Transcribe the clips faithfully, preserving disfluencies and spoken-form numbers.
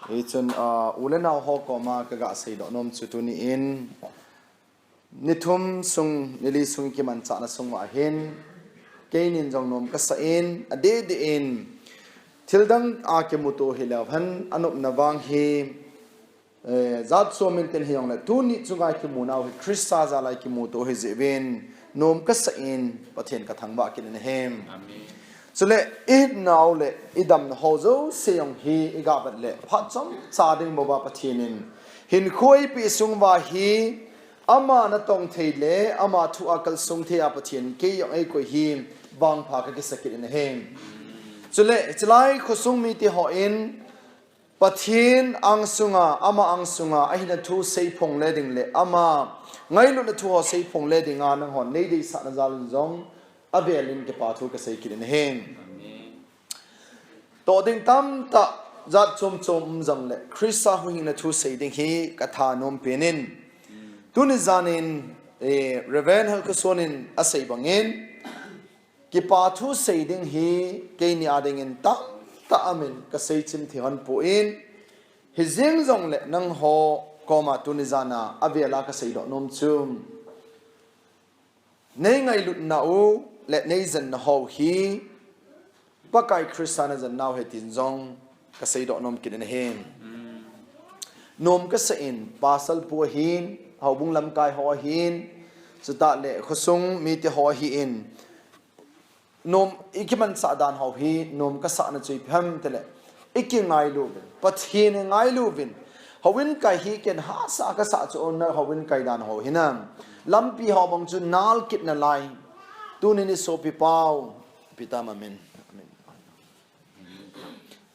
Hichun, ah, u le nao ho koma kaga seidoh nom chu tuni in, ni thum sung, ni li sung kimanchahna sung uva hin, keinin jong nom kasah in, adeh deh in, thil dang a kimuto hileu hen, anopna vang hi, eh, jat chom in tin hijongle, tuni chunga kimunau hi, Christa jal'a kimuto hi jeh uvin, nom kasah in, Pathen kathangvah kit in ahi. Amen. Chule, i nao le, i damna ho jouse jong hi, i gavet le, phat chomcha ding bouva Pathen in hinkho eipeh sung uva hi, ama natong thei le, ama thu a kalsung thei a Pathen, kei jong eikoi hi, vangpha kakisa kit in ahi. Chule, chulai khosung mite hon, Pathen angsunga, ama angsunga, ahinna thu seiphong le ding le, ama ngailutna thu ho seiphong le dinga, nanghon neideisahna jal in jong, avel in kipa thu kasei kit in ahi. Amen. Toh ding tamtah jat chom chom um jongle, Christa huhhingna thu sei ding hi kathanom pen in. Tuni jan in, eh, Reverend Halkhuson in asei bangin, kipa thu sei ding hi keini a dingin tamtah amin kasei chim thei hon poi. Hijeng jongle nangho koma tuni jan a avel a kaseidoh nom chu, nei ngailutna u le nei jenna ho hi Pakai Christa najen nau ahi tin jong kaseidoh nom kit in ahi. Nom kasah in, pasal pu ahin, houbung lamkai ho ahin, chutah le khosung mite ho ahin, nom, i kimanchah dan ho hi, nom kasahna chu ipi ham tile, i kingailu uvin, Pathen i ngailu uvin, houin kai hi ken hahsa kasah chu, ona houin kai dan ho hinam, lampi ho bang chu nal kit nalai. Tunin i sopi pau, ipi tam amin, amin.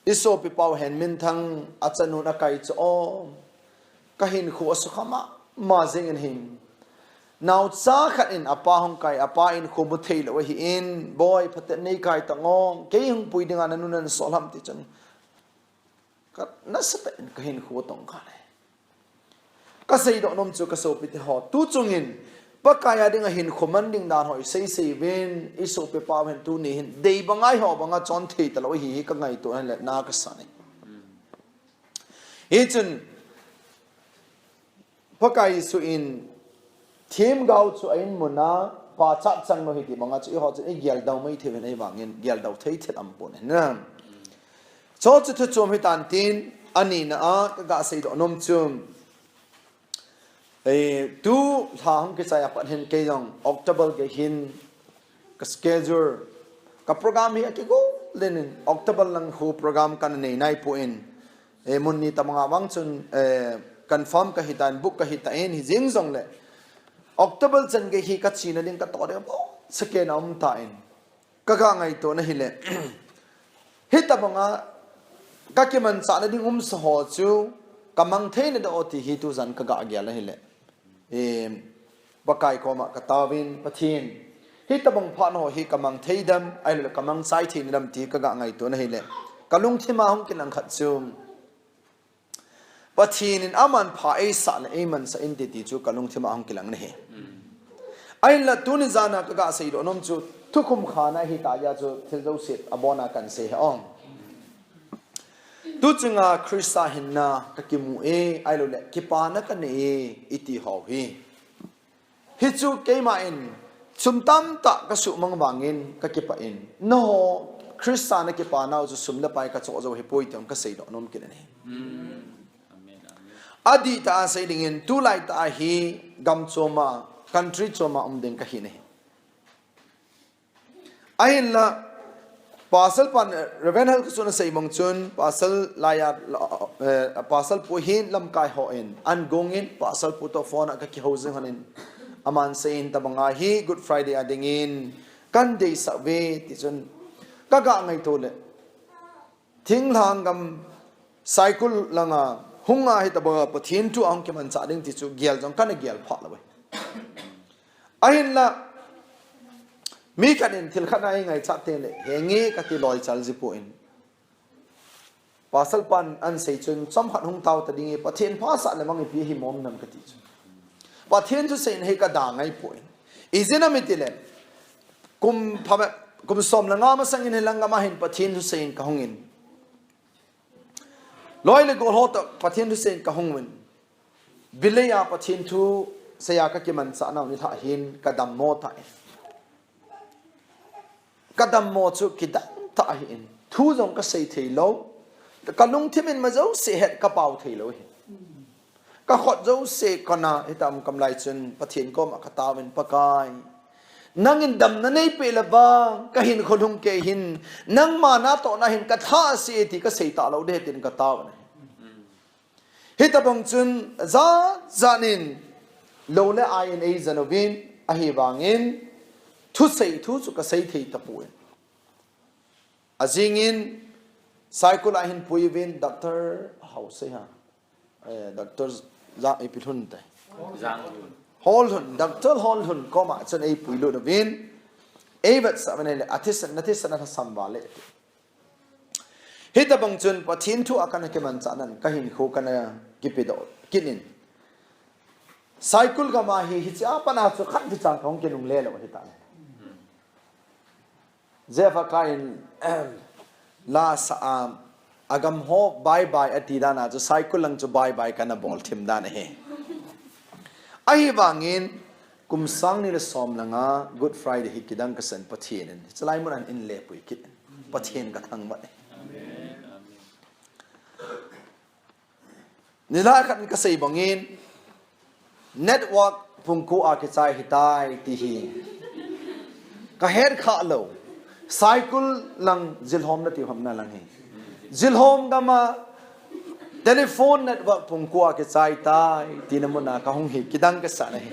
I sopi pau hen minthang, achanun akai chu o. Kahinkho asukha mama jeng in hin. Naocha khat in apa hung kai, apa in kho mu thei lou ahin, boi, phaten nei kai tang o, kei hung pui dinga nanu nan sol ham ti chun. Ka nasatah in kahinkho atong kha le. Kaseidoh nom chu ka sopite ho, tu chungin, Pakai a dinga hinkho man ding dan ho i seisei uvin, i sopi pau hen tuni hin, dei banga eiho banga chon thei talou ahi hi ka ngaito ahile na kasa e. Hichun, Pakai Jesu in, themgao chu a in muna, pachat chang lou ahi ti banga chu eiho chun i geldoh mai thei uvin ahivangin, geldoh thei thil aumpon ahi na. Chu chu thu chom hitan tin, anina a, ka ga seidoh nom chu. Eh, tu lha hung kichai a pat hin kei jong October gei hin ka schedule, ka program hi akigol in, October lang khu program kana nei nai poi. Eh, mun ni tabanga vang chun, eh, confirm kahi tan, book kahi tan, hijeng jongle October chan gei hi ka chena ding ka toh ding, oh, second a um tan. Ka ga ngaito na hile. Hitabanga ka kimanchah na ding umsa ho chu ka mang thei nading o ti hi tujan ka ga gel na hile. Em, Pakai koma ka taovin, Pathen, hitabang phat ho hi ka mang thei dem, ahilou le ka mang chai thei nadem ti ka ga ngaito na hile. Ka lungthim a hung kilang khat chu, Pathen in aman pha eisah le eimansah inte ti chu ka lungthim a hung kilang na hi. Ahinla tuni jana ka ga seidoh nom chu thukhum khana hita jeh a chu thil jouse abona kan sei hi ong. Tu chunga Christa hinna ka kimu e, ahilou le kipana ka nei e, iti ho hi. Hichu keima in sum tamtah ka suhmang vangin ka kipah in, nangho Christa na kipa nau chu sum le pai ka choh jou hipoi ti jong ka seidoh nom kit in ahi. Adih tah a sei dingin tulai tah a hi gam chom a, country chom a um ding ka hi na hi. Ahinla, Pastor pan, Reverend Halkhuson asei bang chun, Pastor laiya, eh, Pastor pu hin lamkai hon, an gong in, Pastor pu toh phone a ka kihou jing hon in, aman sei in tabanga hi Good Friday a dingin, kan deisah uve, ti chun, ka ga ngaito le. Thinglhang gam Saikul langa hung a hitabanga Pathen thu a hung kimanchah ding ti chu gel jong kana gel pha lou e. Ahinla, mi khat in thil khat na eingaichat teng le, henge kati loi chal ji poi. Pastor pan an sei chun, chomkhat hung tao ta ding e, Pathen phasah le mang ipi hi mom nam kati chu. Pathen thusei in hi ka da ngai poi. Ijeh inem itile, kum pha, kum som le nga masang in hilang gam a hin Pathen thusei in ka hung in. Loi le gol ho toh Pathen thusei in kahung uvin. Bileiya Pathen thuseiya kakimanchah nau nilhah hin kadammo tai. Kadammo chu kidang tah ahin. Thu jong kasei thei lou. Kalungthim in ima jouse het kapao thei lou ahi. Kakhut jouse kana hitam kam lai chun Pathen koma katao in, Pakai, nangin damna neipeh le vang kahinkho lhung kei hin, nangma natohna hin katha ase ti kasei talou ding ahi tin katao in ahi. Hitobang chun jat jat in lou le ai in eijen uvin, ahivangin thusei thu chu kasei thei tapon. Ajingin Saikul a hin pui uvin Doctor Haosei ha. Eh, Doctor Ja ipi lhun te. Hol lhun, Doctor Hol lhun koma chun eipui lut uvin. Eivetsah uvin ahile, athisan, nathisan alhasam val e. Hitobang chun Pathen thu a kana kimanchah nan kahinkho kana kipedoh kit in. Saikul gam a hi hiche a pat a chu khat kichan kahung kinungle lou ahitai. Jefa ka in, la sa a, agam ho bye bye ati dan a chu Saikul lang chu bye bye kana bol thim dan ahi. Ahivangin kum sang ni le som langa Good Friday hi kidang kasan Pathen in. Hiche lai mun a hin lepui kit. Pathen kathangvah e. Nilhah khat in kasei bangin, network pung ko a kichai hitai ti hi kahet khah lou. Saikul lang Zilhom nati ham na lang hi. Zilhom gam a telephone network pung ko a kichai tai tina mun a kahung hi kidang kasan ahi.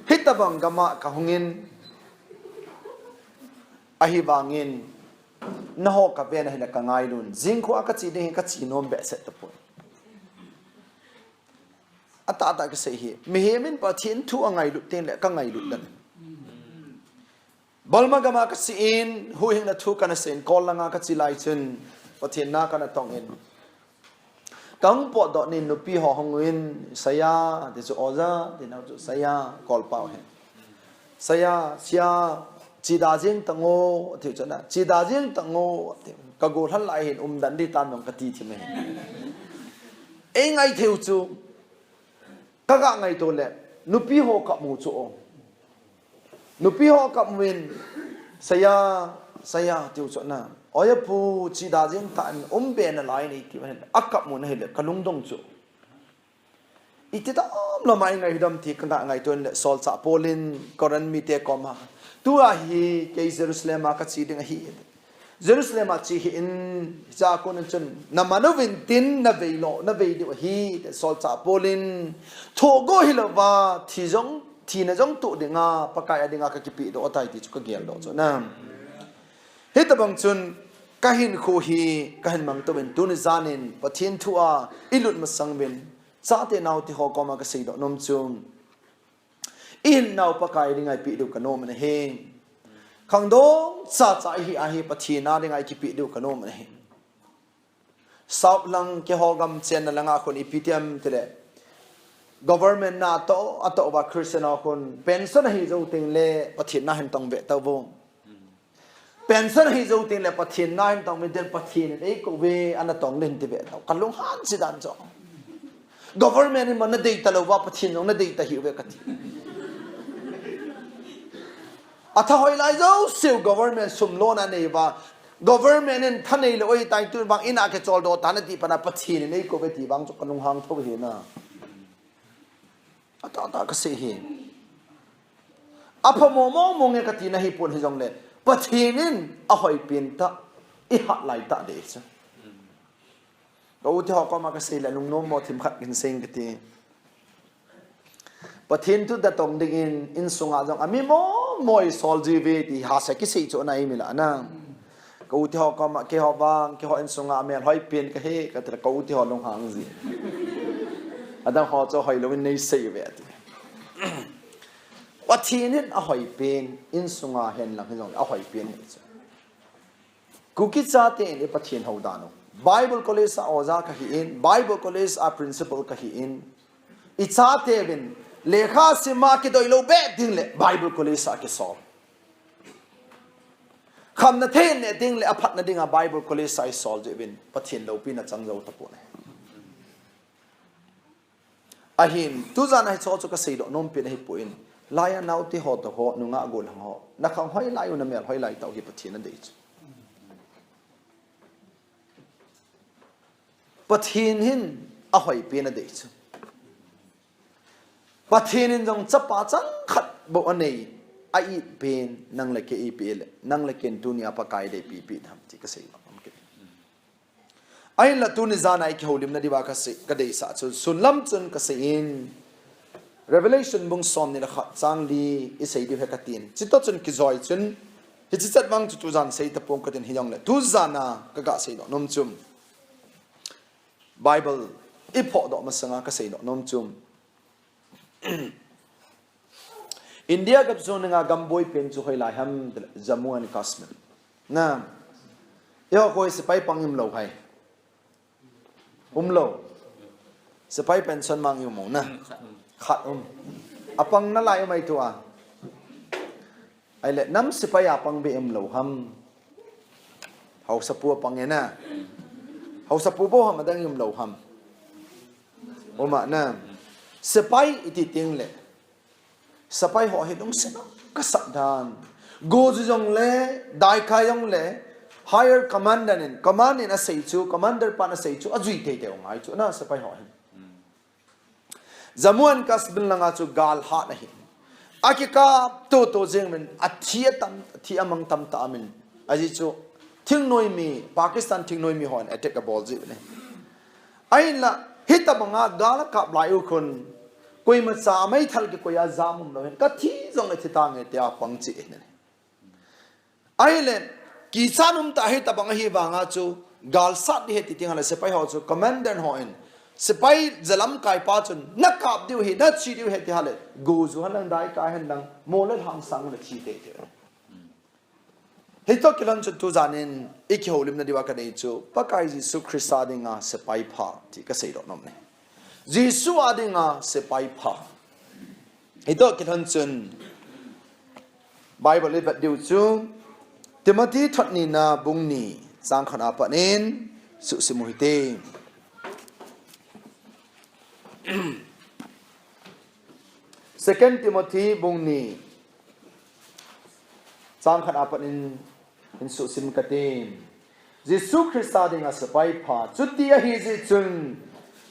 Hitobang gam a kahung in, ahivangin, nangho kaven ahile kangailut in. Jingkah a kache ding hi kache nom behseh tapon. Atahtah kasei hi. Mihem in Pathen thu angailut teng le kangailut dan. Burma gam a kache in, huhhingna thu kana sei in, Kawl lang a kache lai chun, Pathen na kana tong in. Kahung potdoh nin nupi ho hung uvin, Saya, ti chu Oja, ti nau chu Saya, Kawl pau hin. Saya, Sia, che da jeng tang o, ati chu na, che da jeng tang o, ati. Ka gollhang lai hin umdan ding tam jong kati thim e. Ei ngai thei u chu, ka ga ngaito le, nupi ho ka mu chu o. Nupi ho ka mu in, Saya, Saya, tiu chu na. Oja pu, che da jeng tan, um be nalai nei tiu hin. A ka mu na hile, ka lungdong chu. Iti dam lama i ngai u dam ti ka ga ngaito in le solchah Paul in Corinth mite koma. Tua hi kei Jerusalem a ka che ding ahi. Jerusalem a che hih in, hiche a kon in chun, na man uvin tin, na vei lou, na vei diu ahi, solchah Paul in, thohgou hilouva, thi jong, thina jong toh dinga, Pakai a dinga ka kipehdoh tai ti chu ka geldoh chu na. Hitobang chun, ka hinkho hi, ka hin mang tou vin, tuni jan in, Pathen thu a, i lut masang uvin, chate naote ho koma ka seidoh nom chu, i hinnau Pakai dinga i peh diu ka nom in ahi. Khangdong chacha i hi ahi Pathen a dinga i kipeh diu ka nom in ahi. South lang keiho gam chenna langa khun ipi ti ham tile, government na atoh, atoh uva Christian ho khun pension ahi jou teng le Pathen na hin tong ve tauvo. Pension ahi jou teng le Pathen na hin tong ve, den Pathen in eikou ve, ana tong le hin ti ve tau. Ka lunghan chi dan chu. Government in man na dei talou va, Pathen jong na dei ta hih uve ka ti. A tha hoi lai jouseu government sum lona nei uva. Government in tha nei lou ahi tai tun vang in a kicholdo ta na ti pa na Pathen in eikou ve ti vang chu ka lunghang tho hi na. Atahtah ka sei hi. A pha mo mo mo nge ka ti na hi pon hi jong le. Pathen in a hoi pen ta, i hat lai ta de chu. Ka u te ho koma ka sei le lungnom mo thim khat kin sei ka ti. Pathen thu da tong ding in, insunga jong a mi mo mo i sol ji ve ti hahsa kisei chu na i mi la na. Ka u te ho koma, keiho vang, keiho insunga a mel hoi pen ka hi, ka ti le ka u te ho lunghang ji. Adang ho chu hoi lou in nei sei ve ti. Pathen in a hoi pen, insunga hen lang hi jong a hoi pen hi chu. Kuki chate in i Pathen hou dan u. Bible College a oja ka hi in, Bible College a principal ka hi in, i chate uvin, lekha sim a kidoi lou be ding le, Bible College a kisol. Khamna thei ne ding le aphatna dinga Bible college sa isol jeh uvin Pathen loupina chang jou tapon ahi. Ahin, tujan a hiche chu kaseidoh nompen ahipon, laiya naote ho toh ho, nungah gollhang ho, nakhang hoilai u, namel hoilai tau hi Pathen adei chu. Pathen hin ahoipen adei chu. Pathen in jong chapa changkhat bou anei, a-it pen nang le kei ipi le, nang le ken tunia Pakai deipi ipi ham ti kaseidoh nom kit. Ahinla tuni jana ikihoulimna diuva kasei, kadeisah chu, sunlam chun kasei in, Revelation bung somni le khat chang li isei diu ahi katin. Chutoh chun kijoi chun, hiche chet vang chu tujan sei tapong katin hijongle, tujana kaga seidoh nom chu, Bible iphohdoh masanga kaseidoh nom chu, India gam sung dinga gam boipen chu hoilai ham tile Jammu and Kashmir. Na, eiho koi sepai pang um lou ham? Umlou. Sepai pension mang um mong na. Khat um. Apang nalai um ahi tua. Ahile nam sepai a pang beh umlou ham? Haosapu apang e na. Haosapu bou ham, adang umlou ham? Uma na. Sepai iti tengle, sepai ho hi lungset kasah dan, go ju jongle, daikai jongle, higher commander in, command in asei chu, commander pan asei chu ajui teitei u ngai chu na sepai ho hi. Jammu and Kashmir langa chu gal hat ahi. Akikap toto jeng uvin, athi atam, athi amang tamtah aumin. Ajeh chu thingnoi mi, Pakistan thingnoi mi hon attack abol jeh uvin ahi. Ahinla hitobanga gal akap lai u khun, koimacha meithal kikoi a jam umlou hin, kathi jongle thi tange tia pang cheh ahi. Ahile, kichat umtah hitobang ahi vanga chu, gal sat ding ahi ti tengle sepai ho chu, commander hon, sepai jalamkaipa chun, nakap diu ahi, nache diu ahi ti hale, go ju henlang, daikai henlang, mo le lhang sang nache teitei. Hitoh kilhon chun tujan in ikihoulimna diuva kadei chu, Pakai Jesu Christa dinga sepai pha ti kaseidoh nom e. Jesu a dinga sepai pha. Hitoh kilhon chun Bible ivet diu chu Timothy thot nina bung ni chang khat a pat in suhsim u hite. Second Timothy bung ni chang khat a pat in hin suhsim kate. Jesu Christa dinga sepai pha. Chuti ahijeh chun,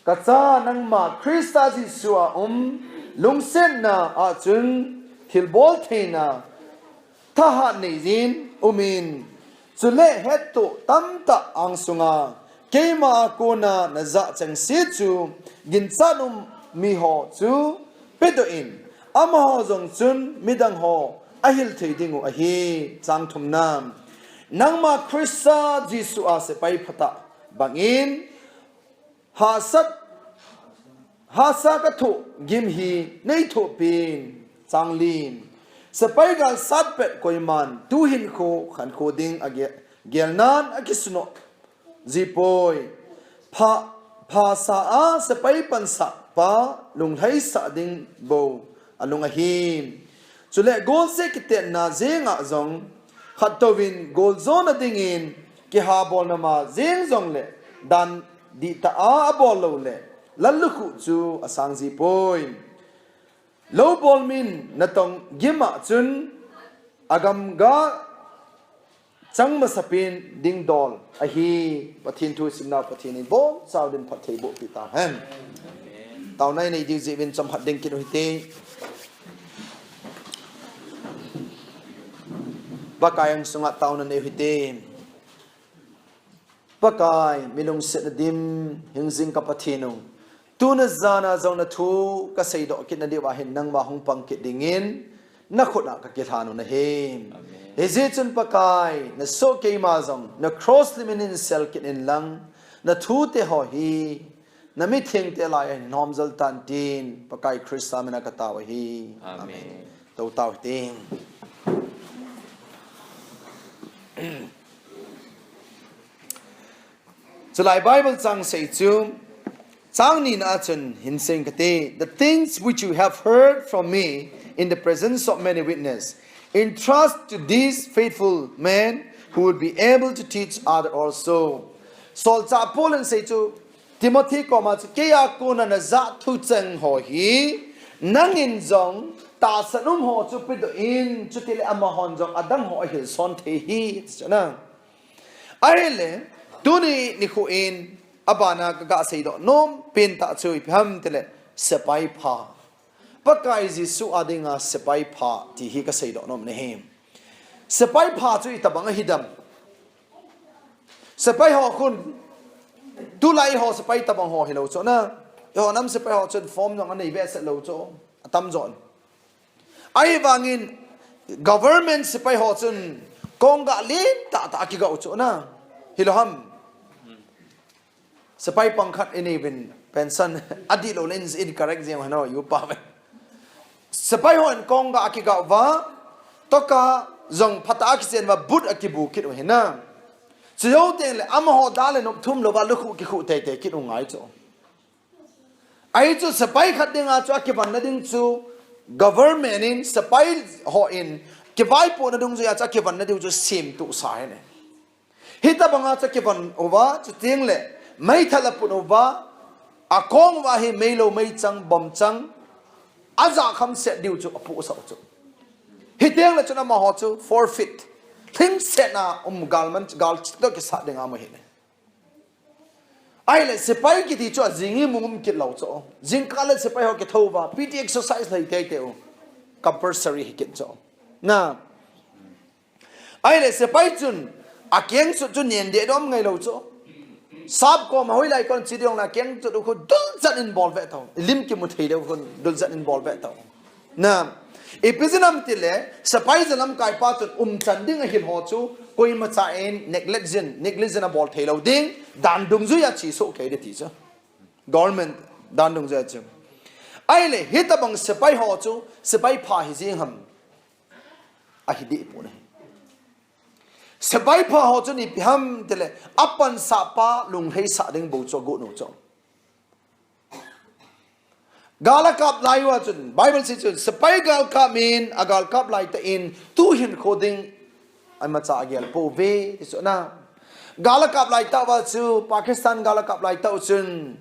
kacha nangma Christa Jesu a um lungsetna a chun thilbol theina thahat neijin umin. Chule hettoh tamtah angsunga keima a kona najah chengse chu ginchat um miho chu pedoh in, amaho jong chun midang ho ahil thei dingu ahi. Chang thumna, nangma Christa Jesu a sepai phatah bangin, hahsat, hahsa kathoh gim hi neithoh pin. Chang li, sepai galsat pet koiman tuhinkho khankho ding agel, gelnan akisunoh jipoi. Pha, phasa a sepai pansah pa lunglhaisah ding bou alung ahi. Chule golseh kitetna jenga jong khattouvin goljona dingin kihabolna ma jeng jongle dan dihtah a abol loule lallukhuh chu asang jipoi. Loubol min natong gim a chun agamga chang masapin dingdol ahi. Pathen thu simnau Pathen in ibonchauvin phatthei bohpeh tahen. Taona inei diu jeh uvin chomkhat ding kit u hite. Pakai angsunga taona nei u hite. Pakai, mi lungsetna dim, hingjing ka Pathen u, tuna jana jong nathu kaseidoh kitna diuva hin nangma hung pang kit dingin nakhut a kakilhan u ahi. Hijeh chun Pakai, nasoh keima jong na cross limin hinsel kit inlang, nathute ho hi namithengte laiya hin nomjal tan tin Pakai Christa mina katao ahi. Amen. Toutau hite. Chulai Bible chang sei chu, chang nina a chun hinsei kate, the things which you have heard from me in the presence of many witnesses, entrust to these faithful men who would be able to teach other also. Solchah Paul in asei chu, Timothy koma chu, keiya kona najah thucheng ho hi, nangin jong tahsan um ho chu pedoh in, chutile amahon jong adang ho ahilson thei ahi, ti chu na. Ahile, tuni nikho in, abana kaga seidoh nom pen tah chu ipi ham tile, sepai pha. Pakai Jesu a dinga sepai pha ti hi kaseidoh nom ahi. Sepai pha chu itobang ahidem. Sepai ho khun, tulai ho sepai tobang ho hilou chu na. Eiho nam sepai ho chun form jong anei behseh lou chu. Atamjo in. Ahivangin government sepai ho chun kongah lentah tah akigah u chu na. Hilou ham. Sepai pang khat inei uvin pension adihlou le in, in correct jeng u hen o, u pa uvin. Sepai hon kongah akigah uva, tokah jong phatah a akichen uva, boot akibu kit u ahi na. Chujou teng le amaho dalha nop thum louva lukhuh kikhuh teitei kit u ngai chu. Ahi chu sepai khat dinga chu akivanna ding chu government in sepai hon kivaipohna dungjuiya chu akivanna ding chu semtuh sa ahi ne. Hitobanga chu akivan uva, chuteng le meithal aput uva, akong uva hi meilou meichang, bomchang, ajah khamset diu chu apohsah u chu. Hiteng le chun amaho chu forfeit, lhingsetna um galman, gal toh kisat dinga amu ahi ne. Ahile sepai kiti chu ajing imung um kit lou chu. Jingkah le sepai ho kithouva, P T exercise lhai teitei u. Compulsory hi kit chu. Na. Ahile sepai chun, akeng chu chu nen deh dom ngai lou chu. Sap koma hoilai kon che ding jongle akeng chu khu dulchan in bol ve tau. Lim kimu thei leu khun dulchan in bol ve tau. Na, ipi jeh ham tile, sepai jalamkai pa chun umchan ding ahil ho chu, koimacha in negligent, negligent abol thei lou ding, dan dungjuiya che soh kei ding ti chu. Government dan dungjuiya chu. Ahile, hitobang sepai ho chu, sepai pha hi jing ham. Ahi deh poi. Sepai pha ho chun ipi ham tile, apansah pa lunglhaisah ding bou chu agot u chu. Gal akap lai uva chun, Bible sei chun, sepai galkap in, agalkap laitah in, tu hinkho ding, imacha agel pouve, ti chu na. Gal akap laitah uva chu, Pakistan gal akap laitah u chun,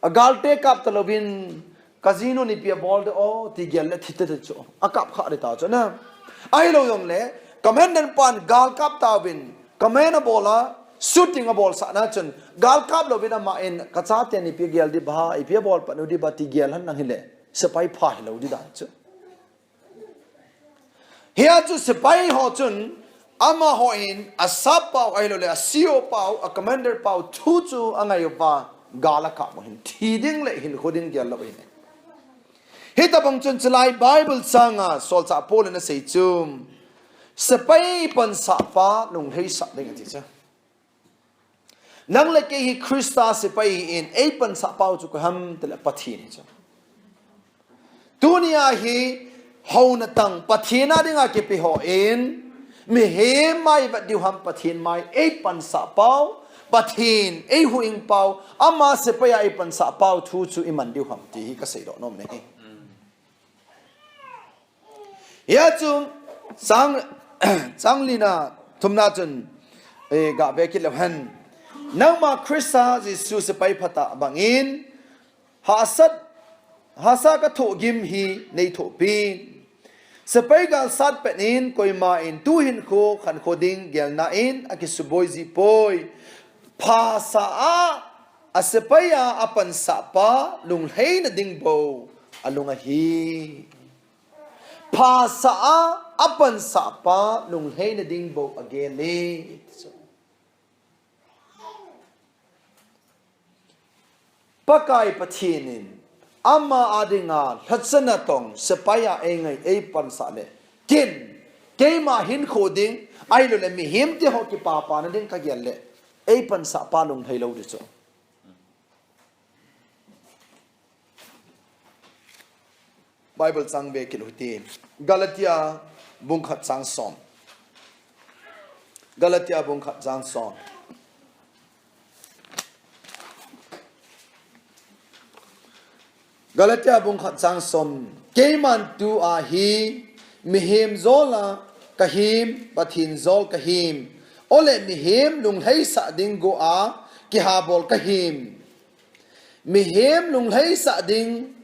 agalte kap talouvin, casino in ipi abol ding o, ti gel le thi tete chu, akap kha ding ta chu na. Ahilou jongle, commandant pan gal kap tauvin, command abol a, shooting abolsah na chun, gal kap louvin aman, kachaten ipi agel ding ba, ipi abol pan u ding ba, ti gel hen lang hile, sepai pha hilou ding dan chu. Hia chu sepai ho chun, amaho in, asap pau, ahilou le, a C O pau, a commander pau, thu chu angai uva, gal akap u ahin, thi ding le hinkho ding gel lou ahin. Hitobang chun chulai Bible changa, Solchah Paul in asei chu, sepai pansah pa lunglhaisah ding ati chu. Nang le kei hi Christa sepai hi in, eipansah pau chu koi ham tile Pathen hi chu. Tunia hi houna tang Pathen a dinga kipe hon, mihem mai vet diu ham Pathen mai eipansah pau, Pathen eihuhhing pau, ama sepai a eipansah pau thu chu iman diu ham ti hi kaseidoh nom ahi. Hia chu chang, chang lina thumna chun, eh, gave kit leu hen. Nangma Christa Jesu sepai phatah bangin, hahsat, hahsa kathoh gim hi neithoh pin. Sepai gal sat pet in koima in tu hinkho khankho ding gelna in akisuboi jipoi. Phasah a, asepai a apansah pa lunglhaina ding bou alung ahi. Phasah a, apansah pa lunglhaina ding bou agel e. Pakai Pathen in, ama a dinga lhachana tong sepai a eingai eipansah le, ken, keima hinkho ding, ahilou le mihem te ho kipapana ding kagel le, eipansah pa lunglhai lou ding chu. Bible chang ve kit u hite. Galatia bung khat chang som. Galatia bung khat chang som. Galatia bung khat chang som. Keiman tua hi mihem jol a kahim, Pathen jol kahim. Ole mihem lunglhaisah ding go a kihabol kahim. Mihem lunglhaisah ding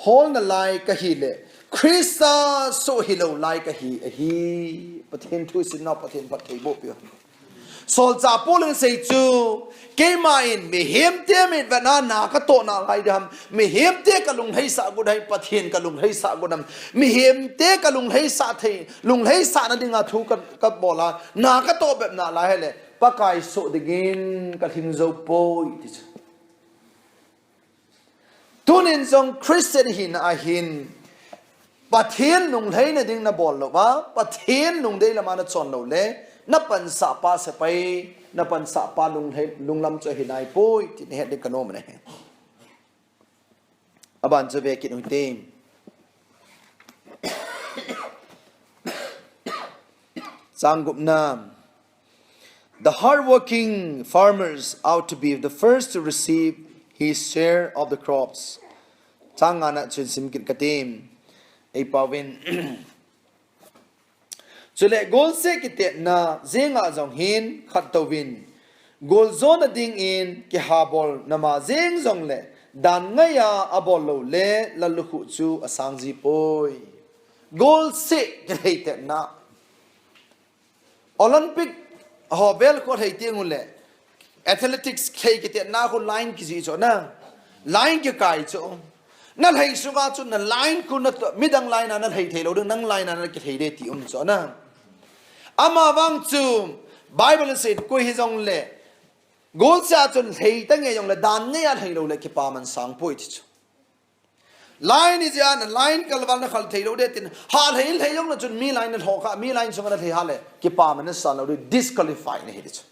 holna lai kahile, Christa soh hilou lai kahi ahi. Pathen thu isimnau Pathen phattheiboh peh. Solchah Paul in asei chu, keima in mihemte mitvetna na katohna lai ding ham, mihemte kalunglhaisah got ham, Pathen kalunglhaisah got ham, mihemte kalunglhaisah thei, lunglhaisahna dinga thu ka, kabol a, na katoh bepna lai hile, Pakai soh dingin kalhing jou poi, ti chu. Tunin jong Christian hina ahin, Pathen lunglhaina ding nabol louva, Pathen lungdei lama nachon loule, napansah pa sepai, napansah pa lunglhai, lunglam chu ahi naipoi, ti nahet ding kanom ahi. Aban chu vekit uhite. Chang gupna. The hardworking farmers ought to be the first to receive his share of the crops. Chang ngana chun simkit kate. Eipauvin. Chule golseh kitetna jenga jong hin khattouvin, goljona dingin kihabolna ma jeng jongle, dan ngaiya abol loule lallukhuh chu asangji poi. Golseh kilheitetna. Olympic ho bel khu lhei tengule, athletics lhei kitetna khu line kijih chu na, line kikai chu. Nalhei sunga chu na line khu na, midang line a nalhei theilou ding, nang line a nakilhei ding ti um chu na. Amavang chu Bible in asei koi hijongle, golseh a chun lhei tange jongle, dan ngaiya lhei loule kipaman sangpoi ti chu. Line ijeh a na line kalval nakhal theilou ding tin, ha lhei lhei jongle chun mi line nalhoh kha, mi line sunga nalhei hale, kipaman nasan lou ding, disqualify nahi ding chu.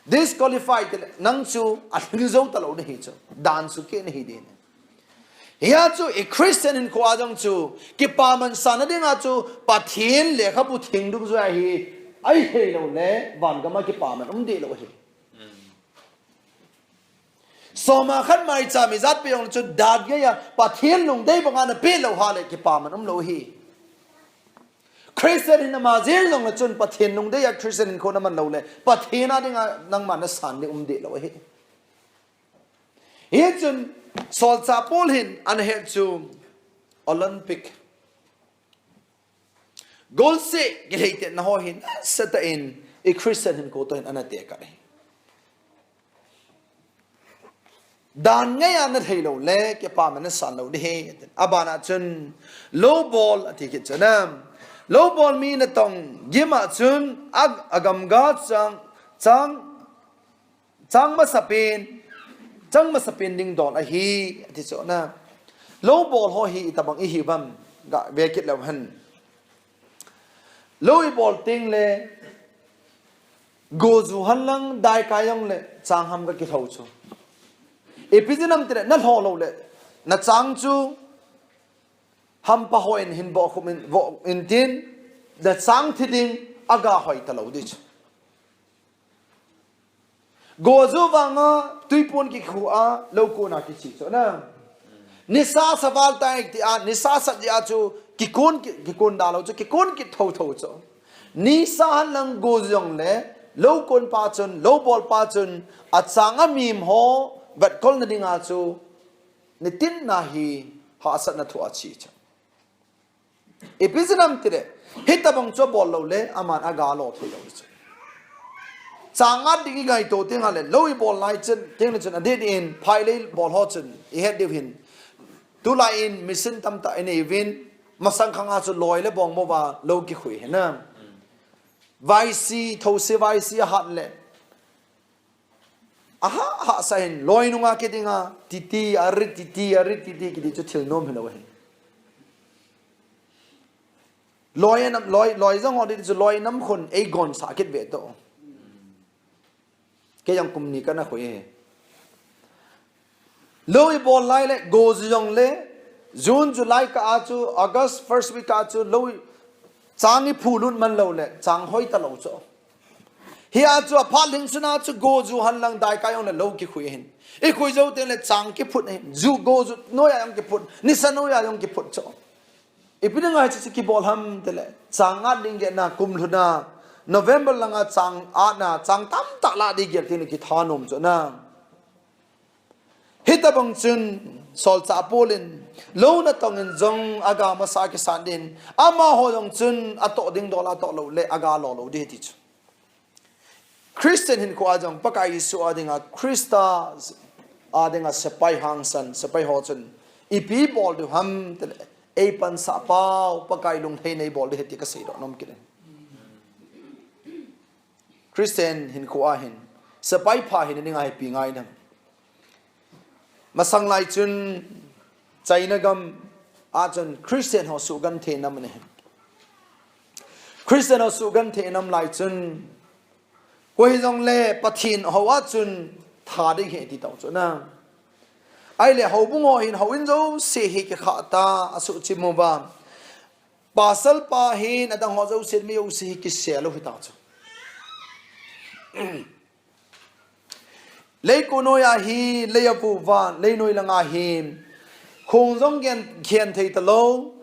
Disqualify tile nang chu alhing jou talou nahi chu, dan sukeh nahi ding. Hia chu i Christian hinkhoa jong chu kipaman sanna dinga chu Pathen lekhabu theng dungjui ahi, ahiloule vangama kipaman umdehlou ahi. Soma khat maicham ijat peh jongle chun dan ngaiya Pathen lungdei banga napeh lou hale kipaman umlou ahi. Christian hina ma jeng jongle chun Pathen lungdei a Christian hinkho naman loule, Pathen a dinga nangma nasan ding umdehlou ahi. Hichun Solchah Paul hin anahet chu Olympic golseh kilheitetna ho hin nasatah in i Christian hinkho toh hin anatekah ahi. Dan ngaiya nalhei loule kipaman nasan lou ding ahi. Abana chun loubol ati kit chu na. Loubol mi natong gima chun a, agamga chang, chang, chang masapen, chang masapen ding dol ahi, ati chu na. Loubol ho hi itobang ihiuvem, gavekit leu hen. Lou ibol tengle, go ju henlang daikai jongle chang ham kakilhou chu. Ipi jeh ham itile nalho loule, nachang chu hampa hon hin vohkhup in, voh intin, nachang thi ding aga hoi talou ding chu. Go ju vanga twipon kikhu a lou kona kiche chu na. Nisa sa val tai tia, nisa sat jeh a chu kikon ki, kikon dalou chu, kikon kit thotho chu. Nisa henlang go ju jongle, lou kon pa chun, loubol pa chun, achang amim ho vetkolna dinga chu, nitin na hi hahsatna thu ache chu. Ipi jeh ham itile, hitobang chu abol loule, aman aga lo theilou chu. Chang at ding ingaito tengle, lou ibol lai chun, tengle chun, adeh deh in, phailei bol ho chun, ihet diu hin. Tulai in, machine tamtah ineiuvin, masang khanga chu loi le bong mouva, lou kikhui hi na. Vaisi, thouse vaisi ahat le. Aha, hahsa hin, loi nunga kidinga, titi, ari titi, ari titi, kiti chu thil nom hilou ahi. Loi nam, loi, loi jong ho ding chu loi nam khun eigonsah kit ve to. Kei jong kum ni kana khui e. Lou ibol lai le, go ju jongle, June, July kah a chu, August first week kah a chu, lou, chang iphulut man loule, chang hoi talou chu. Hia chu aphat lhing suna chu go ju henlang daikai jongle lou kikhui hin. Ikhui jou tengle chang kiphut hin. Ju go ju noiya jong kiphut, nisa noiya jong kiphut chu. Ipi dinga hiche chu kibol ham itile, chang at ding gehna kum lhuna, November langa chang ana chang tamtah lah ding gel tin kithanom chu na. Hitabang chun solchah Paul in lou natong in jong aga masa kisan din, amaho jong chun atoh ding dol atoh lou le aga lo lou ding ti chu. Christian hinkho a jong Pakai Jesu a dinga Christa a dinga sepai hangsan, sepai ho chun ipi bol diu ham tile, ei pansah pau Pakai lunglhai nei bol ding ahi ti kasei doh nom kit in. Christian hinkho a hin sepai pha hina dinga hi ipi ngai dem. Masang lai chun China gam a chun Christian ho suhgenthei nam ahi. Christian ho suhgenthei nam lai chun koi jong le Pathen hou a chun tha ding ahi ti tau chu na. Ahile houbung ho hin houin jouse hi kikhah ta, asuhchim uva. Pasal pa hin adang ho jouse, mi jouse hi kisel u ahi ta chu. Leiko noiya hi lei avu uva, lei noi langa hi khong jong gen, gen thei talou,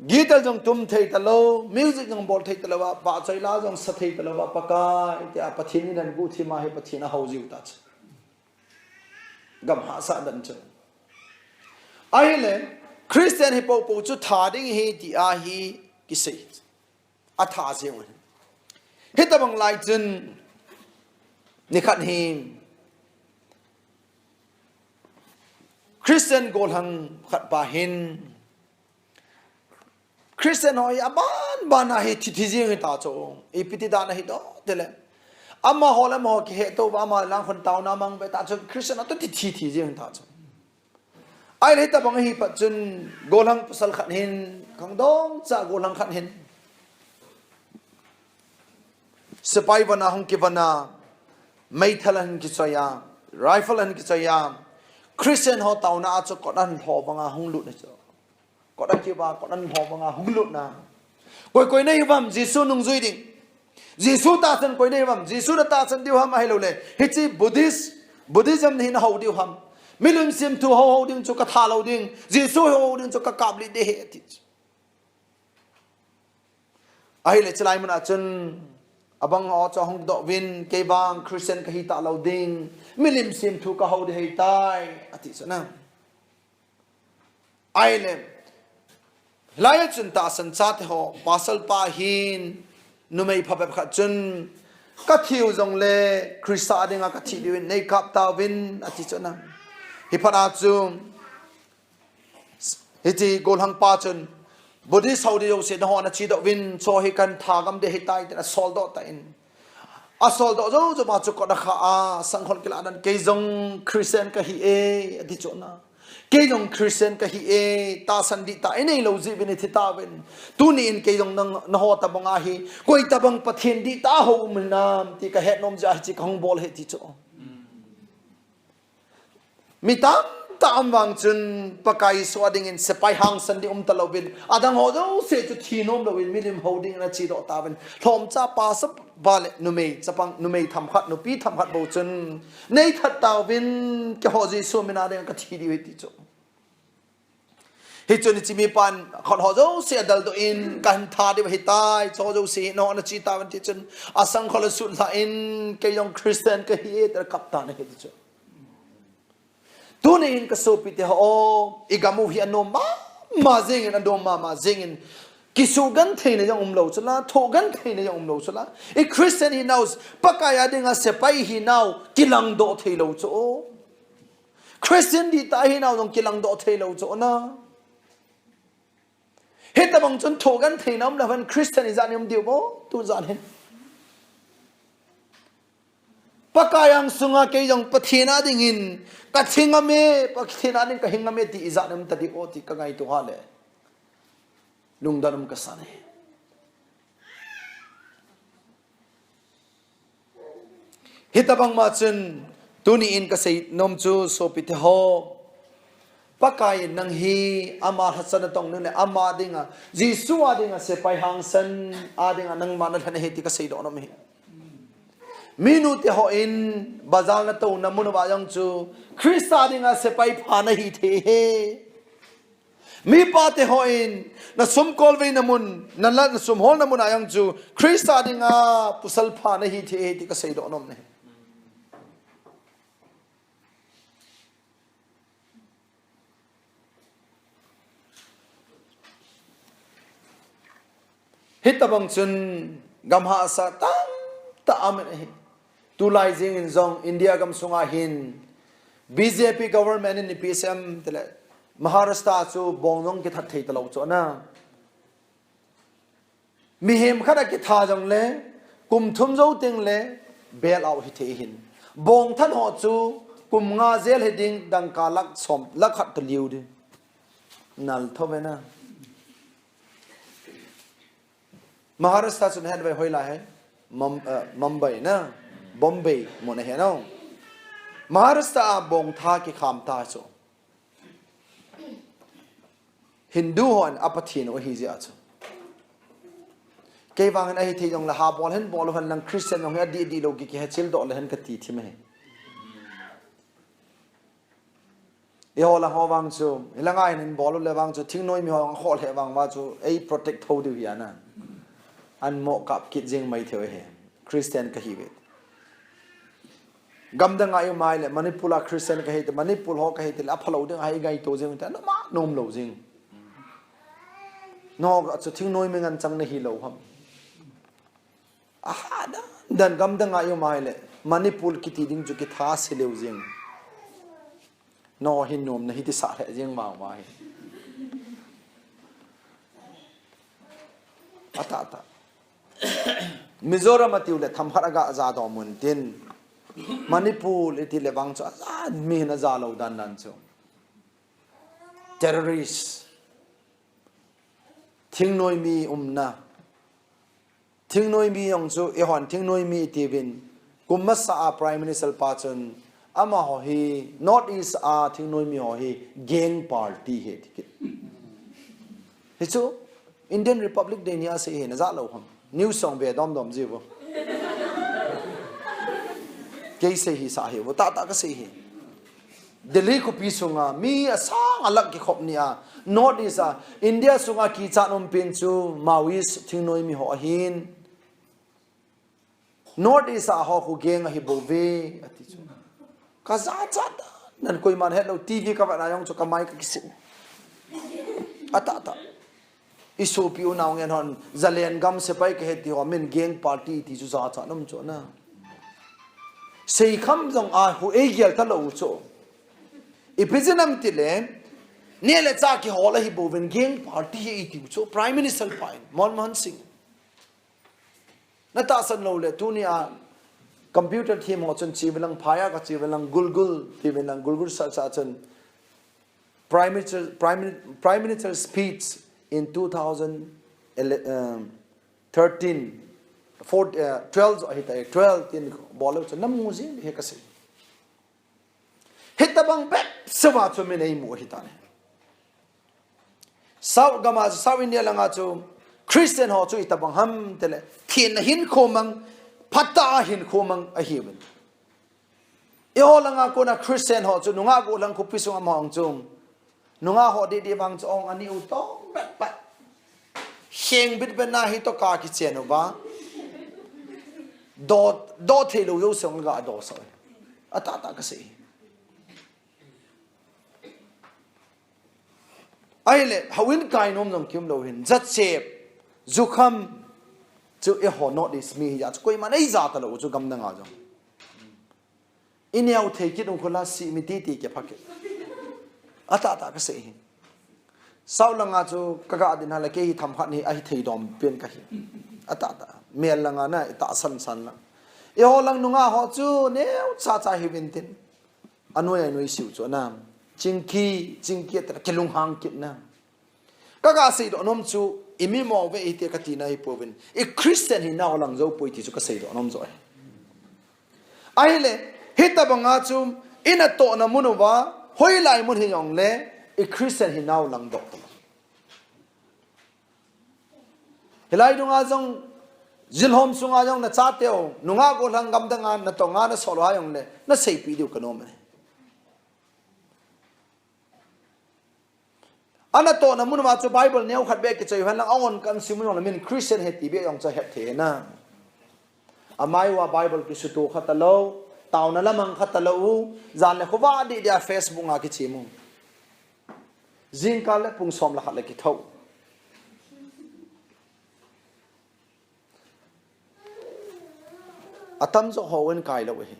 guitar jong tum thei talou, music jong bol thei talou a, vahchoi la jong sa thei talou a, Pakai tia Pathen in aguhthim a hi Pathen ahou jiu ta chu. Gam hahsat dan chu. Ahile Christian hi popo chu tha ding ahi ti ahi kisei. Atha jeng u ahi. Hitabang lai chun nikhat hi Christian gollhang khat pa hin Christian ho hi aban ban a hi thi thi jeng ahi ta chu. Ipi ti dan ahi doh tile, amaho le amaho kihetto uva, ama lang khun taona mang ve ta chu, Christian ho toh thi thi thi jeng ahi ta chu. Ahile hitabang ahi phat chun gollhang pasal khat hin, khangdong cha gollhang khat hin sepai von a hung kivon a, meithal ahin kichoi a, rifle ahin kichoi a, Christian ho taona a chu kot ahin lho vang a hung lut ahi chu. Kot akiva, kot ahin lho vang a hung lut na. Koi koi nahi uvam Jesu nungjui ding? Jesu tahsan koi nahi uvam? Jesu natahsan diu ham ahilouleh hiche Buddhist, Buddhism hi nahou diu ham? Milim semthu hou hou ding chu katha lou ding, Jesu hou hou ding chu kakap lih ding ahi ati chu. Ahile chulai mun a chun abang ho chu ahung doh uvin, kei vang Christian kahi talou ding, milim semthu kahou ding ahitai ati chu na. Ahile hilai a chun tahsan chate ho, pasal pa hin numei phabep khat chun, kathiu jongle Christa dinga kathi diuvin, neikap tauvin ati chu na. Hiphat a chu hiche gollhang pa chun, Buddhist ho ding jouse nahon nache doh uvin, chu hi kahin thagam ding ahitai tin asol doh tan, asol doh jou jou a chu kot akha a, sangkhol kilah dan, kei jong Christian kahi e ati chu na. Kei jong Christian kahi e, tahsan dihtah inei lou jeh uvin ithi tauvin. Tuni in kei jong nang, naho tabang a hi koi tabang Pathen dihtah hou um hinam ti kahet nom jeh a hiche kahung bol ahi ti chu. Mi tamtah um vang chun Pakai Jesu a dingin sepai hangsan ding um talouvin, adang ho jouse chu thi nom louvin, milim hou dingin ache doh tauvin. Lhomcha pasal pa le numei chapang, numei themkhat, nupi themkhat bou chun, neithat tauvin, keiho Jesu mina dinga kathi diu ahi ti chu. Hichun hiche mipan khut ho jouse adaldoh in, kahin tha diu ahitai, chu jouse hi nahon nache tauvin ti chun, asangkhol asutlha in, kei jong Christian kahi e tia kap tan ahi ti chu. Tuni in kasopite ho, igam u hi anom mama jengin, anom mama jengin, kisugentheina jong umlou chu la, thohgentheina jong umlou chu la. I Christian hinau, Pakai a dinga sepai hinau kilangdoh theilou chu. Christian dihtah hinau jong kilangdoh theilou chu na. Hitabang chun thohgentheina umlou hen Christian ijat nin um diu mo, tujan hin. Pakai angsunga kei jong Pathen a dingin kathi ngam e, Pathen a ding kahi ngam e ti ijat nin um tadiu ti kangaito hale, lungdon um kasan e. Hitabang ma chun, tuni in kasei nom chu sopite ho, Pakai in nang hi ama lhachana tong nung le ama dinga, Jesu a dinga sepai hangsan a dinga nangma nalhen ahi ti kasei doh nom ahi. Minute ho in bazar natouna mun uva jong chu Christa dinga sepai pha nahi thei e. Mipa te hon, na sum kolveina mun, na la, na sum holna mun a jong chu, Christa dinga pasal pha nahi thei ahi ti kasei doh nom ahi. Hitabang chun gam hahsa tamtah aum in ahi. Tulai jingin jong India gam sunga hin B J P government in ipi sem tile Maharashtra chu bong jong kithat thei talou chu ana. Mihem khat a kitha jongle, kum thum jou tengle, bail out hithei ahin. Bong than ho chu, kum nga jail hiding, dangka lakh som, lakh khat taliu ding. Nal tho ve na. Maharashtra chu nahet uve hoilai ham? Mum-, eh, Mumbai na, Bombay mun ahi nau. Maharashtra a bong tha kikham ta chu. Hindu hon a Pathen u ahi jeh a chu. Kei vangin ahithei jongle ha bol hen bol hen lang Christian jong hi adih dih lou ki, kihechil doh le hen kati thim ahi. Eiho lang ho vang chu, hilanga hin bol u le vang chu, thingnoi mi ho khol he vang va chu, ei protect tho diu hi ana. An mo kap kit jing mai thei u ahi. Christian kahi uve. Gamdang a i um a ahile, Manipur a Christian kahi te, Manipur ho kahi te le, aphalou ding ahi ngaito jing te, ana ma nom lou jing. Nangho chu thingnoi mi ngen chang nahi lou ham. Aha, dan, dan gamdang a i um a ahile, Manipur kiti ding chu kitha se leu jing. Nangho hin nom nahi ti sah lheh jing vang va hi. Ata, ata. Mizoram atiu le themkhat aga ja dom un tin. Manipur iti le vang chu aja mi hin aja lou dan dan chu. Terrorist. Thingnoi mi umna. Thingnoi mi jong chu, eihon thingnoi mi iti uvin. Kum masa a Prime Minister pa chun, amaho hi, North East a thingnoi mi ho hi, gang party ahi ti kit. Hichu, Indian Republic Day ni a sei ahi, naja lou ham. News jong ve dom dom ji uvo. Kei sei hi sa hi uvo, tah tah kasei hi. Delhi khopi sunga, mi asang alakh kikhop ni a, North East a, India sunga kichat um pen chu, Maoist thingnoi mi ho ahin. North East a ho khu gang ahi bou ve, ati chu. Ka jachat, nan koiman het lou, T V ka vet na jong chu ka mai ka kisin. Ata, ata. I sopi u nao ngen hon, Zalen gam sepai kahi ti ho, min gang party ti chu jachat nom chu na. Seikham jong a hu ei gel ta lou chu. Ipi jeh ham ti le, neh le chah kihol ahi bou vin gang party hi iti chu, Prime Minister pa in, Manmohan Singh. Na tahsan lou le, tuni a computer thiem ho chun chi uve lang phai a ka chi uve lang Google, ti uve lang Google search a chun Prime Minister, Prime, Prime Minister speech in two thousand eleven, um, thirteen, four, uh, twelve ahi ta, twelve tin bol leu chun namu jing he ka sei. Hitabang bep seh a chu min ei mu ahi ta ne. South gam a chu, South India lang a chu Christian ho chu itabang ham ti le, thenna hinkho mang, phatah a hinkho mang ahi uvin. Eiho lang a kona Christian ho chu nungah gollhang khopi sunga um hong chu. Nungah ho didi vang chu ong ani u tong bet pat. Heng bit bet na hi to ka kichen uva. Do, do thei lou jouse ong ga do sa. Ata ta ka sei. Ahile, houin kai nom jong kium lou hin. Jachep, jukham, chu eiho North East mi hi a chu koiman ei ja ta lou chu gamdang a jong. I neo thei kit ung khu la si mi titi kipha kit. Ata ta ka sei hi. South lang a chu ka ga din hale kei hi themkhat ni ahi thei dom pen kahi. Ata ta. Mel lang a na i tahsan san lang. Eiho lang nungah ho chu neo cha cha hi vin tin. Anoi anoi siu chu na. Chingki, chingki ta kilunghang kit na. Ka ga sei doh nom chu, i mi mo ve i ti ka ti na hi pouvin. I Christian hi nau lang jou poi ti chu ka sei doh nom jo e. Ahile, hitabang a chu, i natoh na mun uva, hoilai mun hi jong le, i Christian hi nau lang doh ta. Hilai dung a jong, jilhom sunga jong na chateu, nungah gollhang gamdang a, na tong a na sol uva jong le, na seipi diu ka nom e. Ana tohna mun uva chu Bible neo khat beh kichoi hen lang, a on kan sim jong le min Christian ahi ti beh jong chu ahet thei na. Amai uva Bible kisuto kha talou, taona lamang kha talou u, jan le khovah deh deh a Facebook a kichim u. Jingkah le pung som le khat le kitho. Atamjo houin kai lou ahi.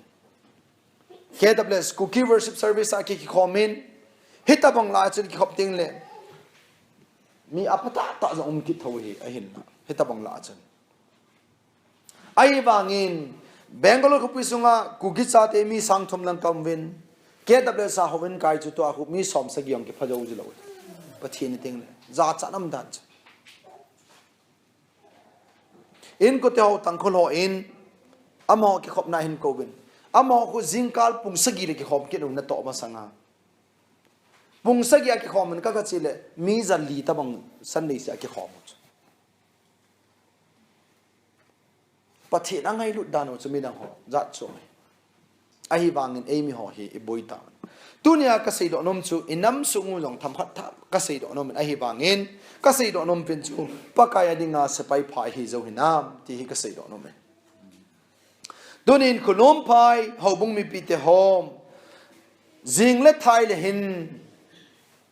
K W S, Kuki Worship Service a ki, kikhom in, hitabang lai chun kikhop ding le, mi apha tah tah jong um kit thou ahi, ahin. Hitabang lai chun. Ahivangin, Bangalore khopi sunga Kuki chate mi sang thum lang ka um uvin, K W S a houin kai chu tua khu mi som sagi jong kipha jou ji lou. Pathen in ting le, jachat um dan chu. Inkote ho Tangkhul hon, amaho kikhopna hin kouvin. Amaho khu jingkah pung sagi le kikhom kit un natoh masanga. Pung sagi a kikhom in ka, ka che le, mi ja li tabang Sunday seh a kikhom u chu. Pathen angailut dan u chu midang ho, jat chu. Ahivangin eimi ho hi i boi ta. Tunia ka seidoh nom chu, i nam sung u jong themkhat tha ka seidoh nom in, ahivangin ka seidoh nom pen chu, Pakai a dinga sepai pha i hi jou hinam, ti hi ka seidoh nom in. Tunin Khunom phai, houbung mipi te ho, jing le thai le hin,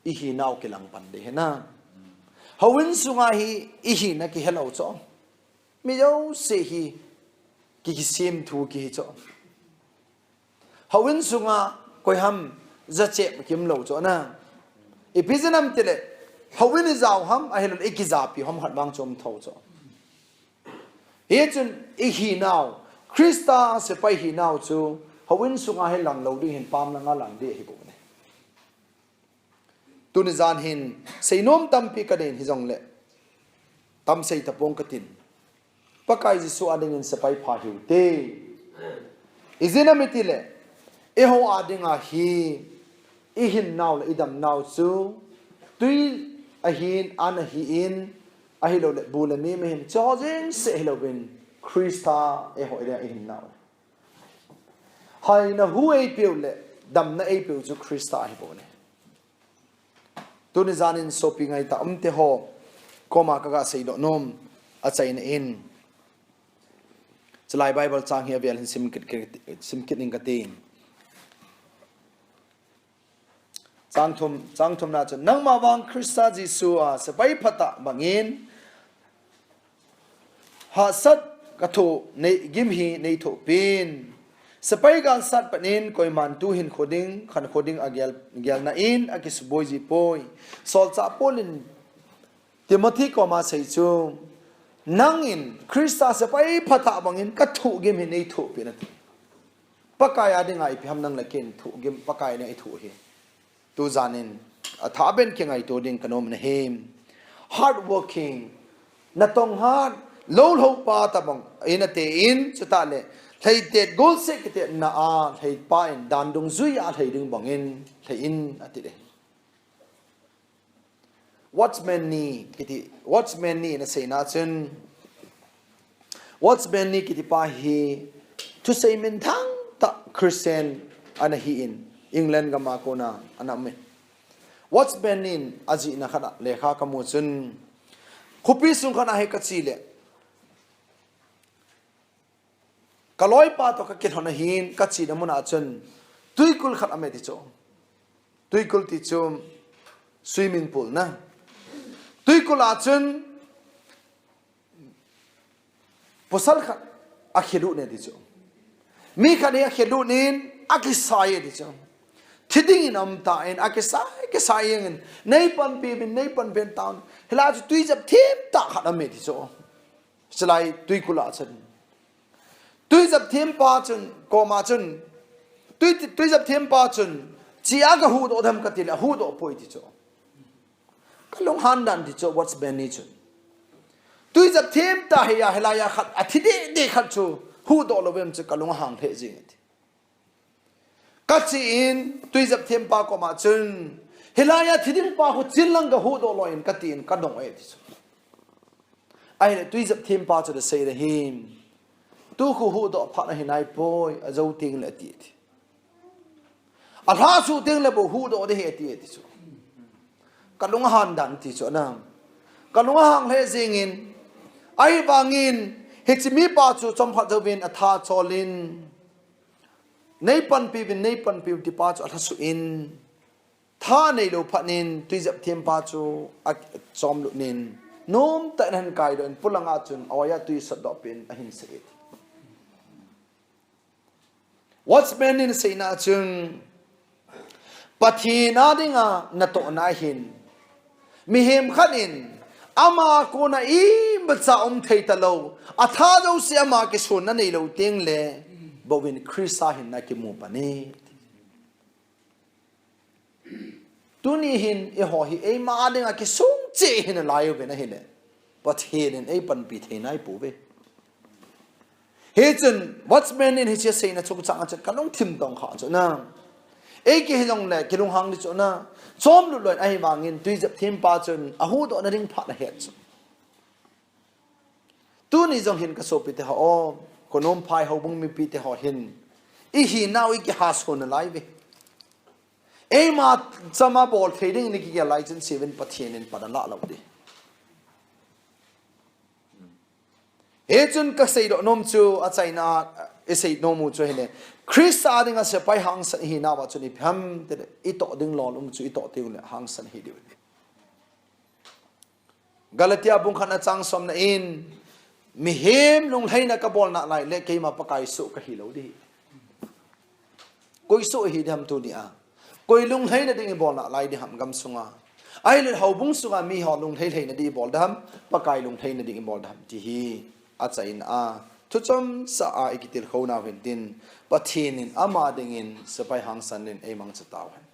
i hinau kilang pan ding hinam. Houin sunga hi, i hina kihe lou chu. Mi jouse hi, ki, kisem thu kihi chu. Houin sunga koiham jachem kium lou chu na. Ipi jeh ham itile, houin i jao ham, ahilou le i kijapi ham khat vang chu um thou chu. Hichun i hinau, Christa sepai hinau chu, houin sunga hi lang lou ding hin pam langa lang ding ahi bou ne. Tuni jan hin, seinom tampi ka nei in hijongle, tam sei tapong ka tin. Pakai Jesu a dingin sepai pha hiu te. Ijeh inem itile, eiho a dinga hi, i hinnau le i damnau chu, tui ahin, an ahin, ahilou le, bu le mim ahin, chuho jeng seh hilou vin, Christa eiho a dinga i hinnau. Haina hu eipeu le, damna eipeu chu Christa ahi bou ne. Tuni jan in sopi ngaitah um te ho koma ka ga seidoh nom, achaina in. Chulai Bible chang hi avel hin sim kit, kit, sim kit ning ka ti. Chang thum, chang thum na chun, nangma vang Christa Jesu a sepai phatah bangin, hahsat ka thoh nei gim hi nei thoh peh in. Sepai galsat panin koiman tu hinkho ding, khankho ding a gel, gelna in a kisuboi ji poi. Solchah Paul in Timothy koma sei chu, nangin Christa sepai phatah bangin ka thoh gim hi nei thoh peh in ati. Pakai a dinga ipi ham nang le ken thoh gim Pakai a dinga i thoh hi. Tu jan in, athah ben kingaito ding ka nom na hi. Hard working, natong hat, lou lou pa tabang, in ati in, chutah le, lheitet golseh kitetna a, lheipa in dan dungjui a lhei ding bangin, lhei in ati le. Watchman Nee, kiti, Watchman Nee in aseina chun, Watchman Nee kiti pa hi thusei minthang tah Christian ana hi in, England gam a kona ana um in. Watchman Nee in ajihna khat a lekha ka mu chun, khopi sung khat a hi ka che le, ka loipa toh ka kilhon ahin, ka chena mun a chun, tuikul khat aume ti chu. Tuikul ti chu swimming pool na. Tuikul a chun, pasal khat akhe lut e ti chu. Mi khat hi akhe lut in, akisai e ti chu. Thi dingin aum tan, akisai, kisai jeng in, nei panpi uvin, nei panpi uvin ati in. Hilai chu tui jep them tah khat aume ti chu. Chulai tuikul a chun, tui jep them pa chun, koma chun, tui, tui jep them pa chun, che a ga huhdoh dem ka ti le, ahuhdoh poi ti chu. Ka lunghan dan ti chu, Watchman Nee chun. Tui jep them tah hi a, hilai a khat, athi deh deh khat chu, huhdoh lou vem chu ka lung ahang lheh jeng e ti. Ka che in, tui jep them pa koma chun, hilai a thi ding pa khu chin lang ga huhdoh loi in ka ti in ka dong e ti chu. Ahile tui jep them pa chu asei le hi, tu khu huhdoh phat ahi nai poi, ajou teng le ati e ti. Alha suh teng le bou huhdoh ding ahi ati e ti chu. Kalung ahan dan ti chu ana. Kalung ahang lheh jingin, ahivangin, hiche mipa chu chomkhat jouvin atha cholin, neipanpiuvin, neipanpiuvin tipa chu alhasuh in, tha neilou phat in, twijep thempa chu achomlut in, nomtah in ahin kaidoh in, polanga chun a-oi a twi sotdoh peh in ahin sah e. Watchman in aseina chun, Pathen a dinga natohna hin, mihem khat in, ama kona imacha um thei talou, atha jouse ama kisonna neilou tengle, bouvin Christa hinna kimu pan e. Tuni hin eiho hi eima dinga kisung cheh hina lai uvin ahile, Pathen in eipanpi thei naipouve. Hichun Watchman in hiche aseina chungchang a chun kalungthim tongkha chu ana, eikihi jongle kilunghang ding chu ana, chomlut lou in ahivangin twijep thempa chun ahuhdohna ding phat ahet chu. Tuni jong hin kasopite ho, Khonomphai houbung mipite ho hin, ihinau ikiha son nalai uve. Eima chama bol thei dingin ikigel lai chun seuvin Pathen in pan alah lou ding. Hichun kaseidoh nom chu, achaina a isei nom u chu ahile, Christa dinga sepai hangsan ihinauva chun ipi ham tile, itoh ding lolum chu itoh tengle hangsan ihi diu ahi. Galatia bung khatna chang somna in, mihem lunglhaina kabol nalai le keima Pakai soh kahilou ding. Koi soh ihi ding ham tunia? Koi lunglhaina ding ibol nalai ding ham gamsunga? Ahile houbung sunga miho lunglhai lhaina ding ibol ding ham, Pakai lunglhaina ding ibol ding ham ti hi achaina a thuchomcha a ikitilkhou nau hintin, Pathen in ama dingin sepai hangsan in eimangcha tauhen.